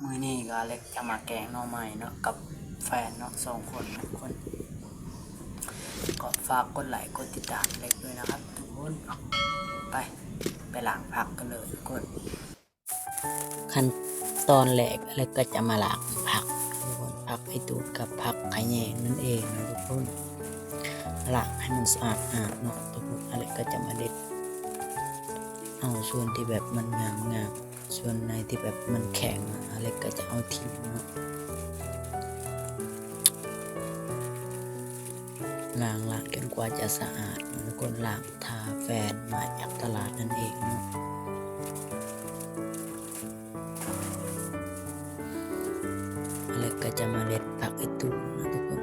ມື້ນີ້ກໍເລັກຈະມາແກງໜໍ່ໄມ້ເນາະ ກັບແຟນເນາະ ສອງຄົນທຸກຄົນ. ກໍຝາກກົດໄລກົດຕິດຕາມເລັກດ້ວຍນະຄັບທຸກຄົນ. ໄປ ໄປລ້າງຜັກກັນເລີຍທຸກຄົນ. ຂັ້ນຕອນແລກ ເລັກກໍຈະມາລ້າງຜັກທຸກຄົນ ຜັກອີຕູດກັບຜັກຂະແຍງນັ້ນເອງນະທຸກຄົນ. ລ້າງໃຫ້ມັນສະອາດໆເນາະທຸກຄົນ. ອາເລັກກໍຈະມາເດັດເອົາສ່ວນທີ່ແບບມັນງາມໆ ສ່ວນໃດທີ່ແບບມັນແຂງ ອາເລັກກໍຈະເອົາຖິ້ມເນາະ. ລ້າງ ລ້າງຈົນກວ່າຈະສະອາດເນາະທຸກຄົນ. ລ້າງຖ້າແຟນມາຈາກຕະຫຼາດນັ້ນເອງເນາະ. ແລ້ວກໍຈະມາເດັດຜັກອີຕູເນາະທຸກຄົນ.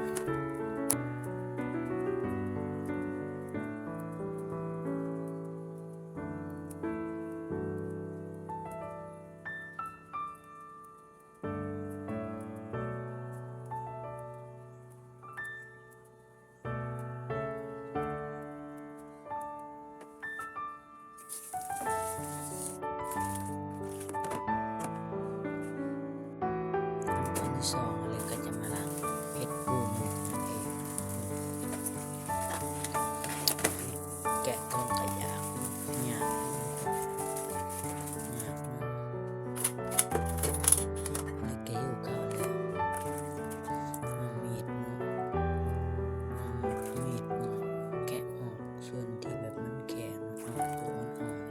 ຂັ້ນຕອນທີສອງ ເຮົາກໍຈະມາລ້າງເຫັດປູນນັ້ນເອງ. ແກະຕົ້ນກະຍາກ ຍາກ ຍາກ. ແລ້ວກໍຫິ້ວເຂົ້າແລ້ວ ເອົາມີດເນາະ ເອົາມີດເນາະ ແກະອອກສ່ວນທີ່ແບບມັນແຂງເນາະ ເອົາໂຕອ່ອນໆເນາະ.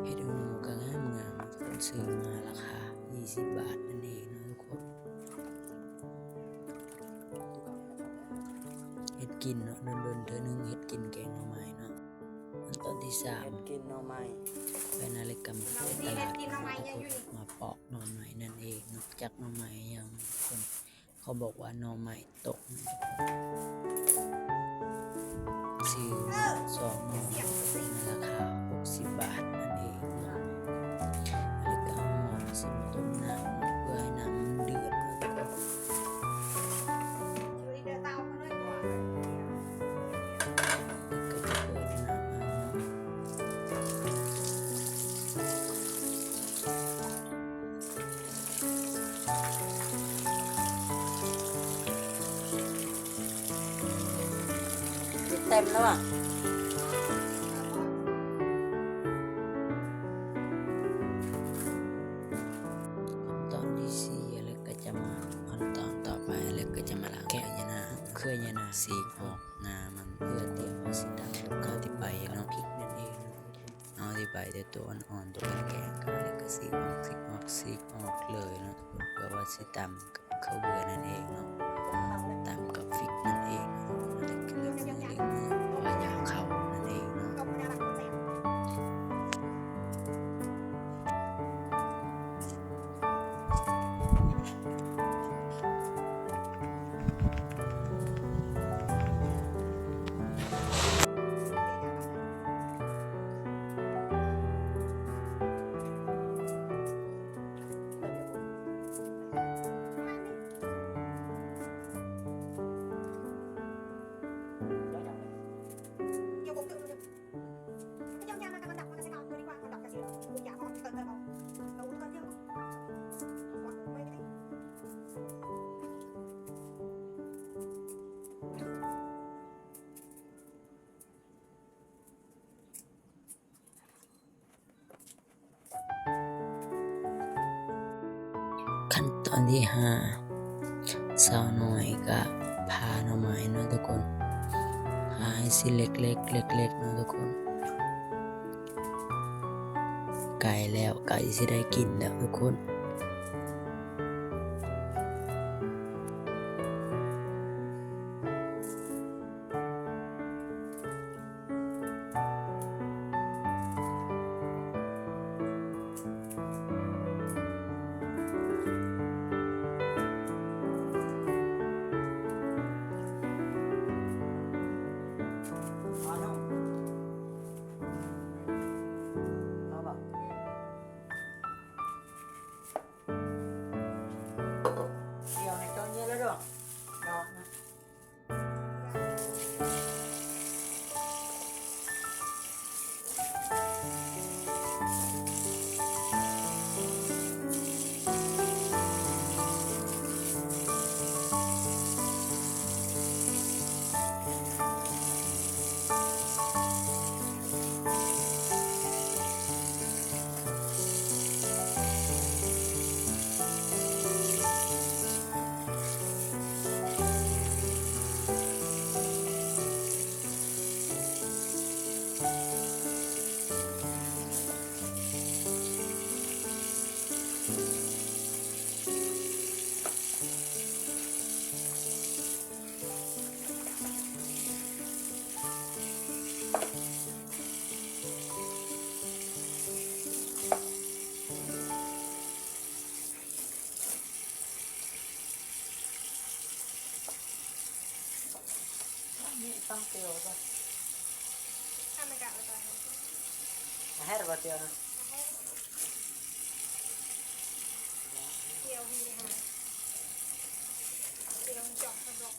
ເຫັດຫູໜູກໍງາມໆ ເພິ່ນຊື້ມາລາຄາຊາວບາດນັ້ນເອງເນາະທຸກຄົນ. ເຮັດກິນເນາະ ດົນໆເທື່ອໜຶ່ງເຮັດກິນແກງໜໍ່ໄມ້ເນາະ. ຂັ້ນຕອນທີສາມ ເຮັດກິນໜໍ່ໄມ້ ໄປນາເລັກກຳໄປຕະຫຼາດເນາະທຸກຄົນ ມາປອກໜໍ່ໄມ້ນັ້ນເອງເນາະ. ຈັກໜໍ່ໄມ້ຫຍັງ ເພິ່ນ ເຂົາບອກວ່າໜໍ່ໄມ້ຕົກ. ຊື້ມາສອງໜໍ່ ໃນລາຄາຫົກສິບບາດນັ້ນເອງເນາະ. ແລ້ວກໍເອົາໝໍ້ຊິມາຕົ້ມນ້ຳເນາະ ເພື່ອໃຫ້ນ້ຳມັນເດືອດເນາະ. ເຕັມແລ້ວອະ. ຕອນທີສີ່ ອາເລັກກໍຈະມາ ຂັ້ນຕອນຕໍ່ໄປ ອາເລັກກໍຈະມາລ້າງເຂື່ອຍານາງ ເຂື່ອຍານາງ ສີກອອກງາມັນ ເພື່ອຕຽມເອົາຊິຕຳກັບເຂົ້າທີ່ໄປເນາະ. ເຮົາຊິໄປແຕ່ຕົວອ່ອນໆ ຕົວແກງໆ ອາເລັກກໍສີກອອກ ສີກອອກ ສີກອອກເລີຍເນາະ ເພື່ອວ່າຊິຕຳ ເຂົ້າເບືອນັ້ນເອງເນາະ ຕຳກັບຟິກນັ້ນເອງເນາະ ແລະ ເລືອກເນື້ອເລັກນ້ອຍ ເພາະວ່າຢາກເຂົ້ານັ້ນເອງເນາະ. ຂັ້ນຕອນທີຫ້າ ສາວນ້ອຍກະຜ່າໜໍ່ໄມ້ເນາະທຸກຄົນ ຜ່າໃຫ້ຊິເລັກໆ ເລັກໆເນາະທຸກຄົນ. ໃກ້ແລ້ວ ໃກ້ຊິໄດ້ກິນແລ້ວທຸກຄົນ. ເ Ni tang teo ba. Kami ka uta. Aher ba teo na. Teo hi ha. Teo ni chok sa dok.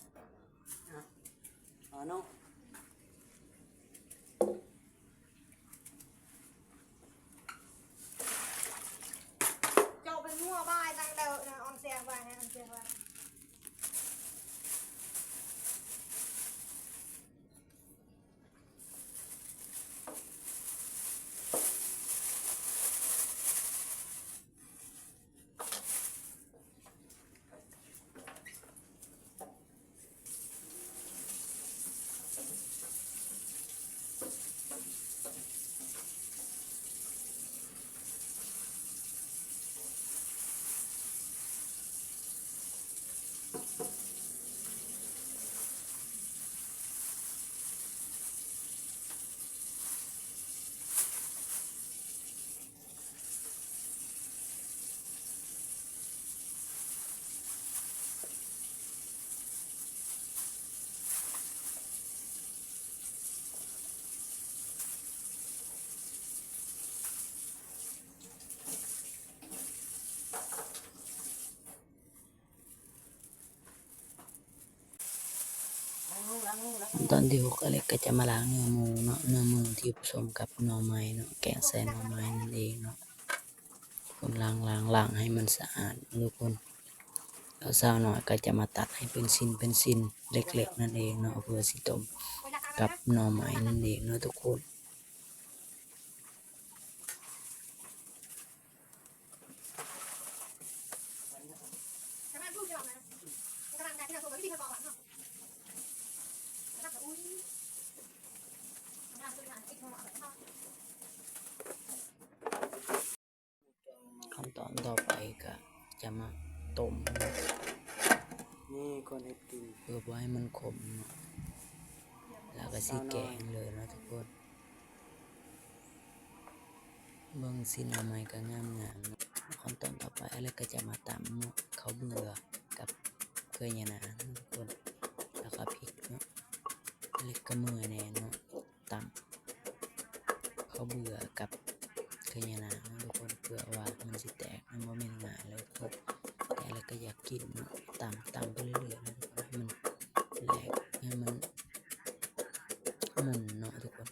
Ah. Ano? Chok ben mua bai tang dok na on sia bai ha on sia bai. ຂັ້ນຕອນທີຫົກ ອາເລັກກໍຈະມາລ້າງເນື້ອໝູເນາະ, ເນື້ອໝູທີ່ປະສົມກັບໜໍ່ໄມ້ເນາະ, ແກງໃສ່ໜໍ່ໄມ້ນັ້ນເອງເນາະ. ຄົນລ້າງ ລ້າງ ລ້າງໃຫ້ມັນສະອາດທຸກຄົນ. ແລ້ວສາວນ້ອຍກໍຈະມາຕັດໃຫ້ເປັນຊິ້ນ ເປັນຊິ້ນເລັກໆນັ້ນເອງເນາະ, ເພື່ອຊິຕົ້ມກັບໜໍ່ໄມ້ນັ້ນເອງເນາະທຸກຄົນ. ຂັ້ນຕອນຕໍ່ໄປກະຈະມາຕົ້ມ ນີ້ກ່ອນເຮັດກິນ ເພື່ອບໍ່ໃຫ້ມັນຂົມເນາະ, ແລ້ວກະຊິແກງເລີຍເນາະທຸກຄົນ. ເບິ່ງຊິໜໍ່ໄມ້ກະງາມໆເນາະ. ຂັ້ນຕອນຕໍ່ໄປອາເລັກກະຈະມາຕຳເນາະ ເຂົ້າເບືອກັບເຂື່ອຍຍານາງເນາະທຸກຄົນ, ແລ້ວກະພິກເນາະ. ອາເລັກກະເມື່ອຍແດ່ເນາະ ຕຳເຂົ້າເບືອກັບເຂື່ອຍຍານາງເນາະທຸກຄົນ, ເພື່ອວ່າມັນຊິແຕກ ມັນບໍ່ແມ່ນງ່າຍເລີຍທຸກຄົນ. ແຕ່ອາເລັກກະຢາກກິນເນາະ, ຕຳ ຕຳໄປເລື້ອຍໆເນາະ ໃຫ້ມັນແຫຼກ ໃຫ້ມັນໝຸ່ນເນາະທຸກຄົນ.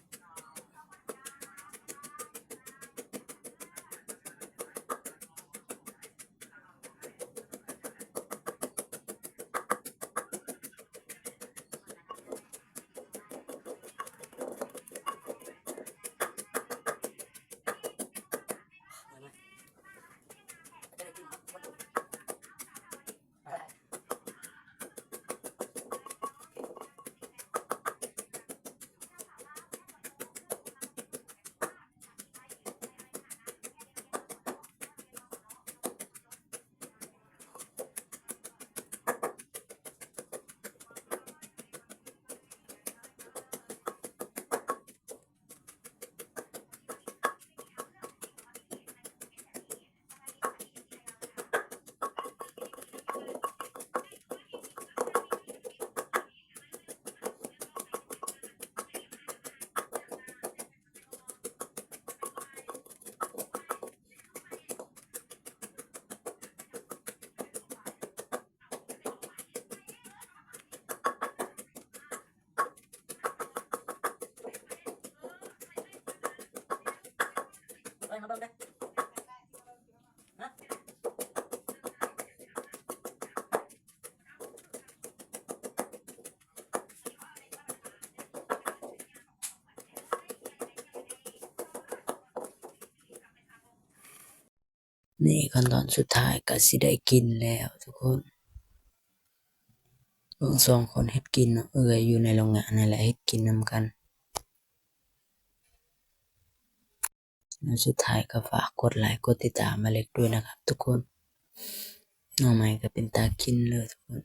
ນີ້ ຂັ້ນຕອນສຸດທ້າຍກໍຊິໄດ້ກິນແລ້ວທຸກຄົນ. ເບິ່ງສອງຄົນເຮັດກິນເນາະ, ເອື້ອຍຢູ່ໃນໂຮງງານນັ້ນແຫຼະ ເຮັດກິນນຳກັນ. ແລ້ວສຸດທ້າຍກໍຝາກກົດໄລກົດຕິດຕາມອາເລັກດ້ວຍນະຄັບທຸກຄົນ. ໜໍ່ໄມ້ກໍເປັນຕາກິນເລີຍທຸກຄົນ.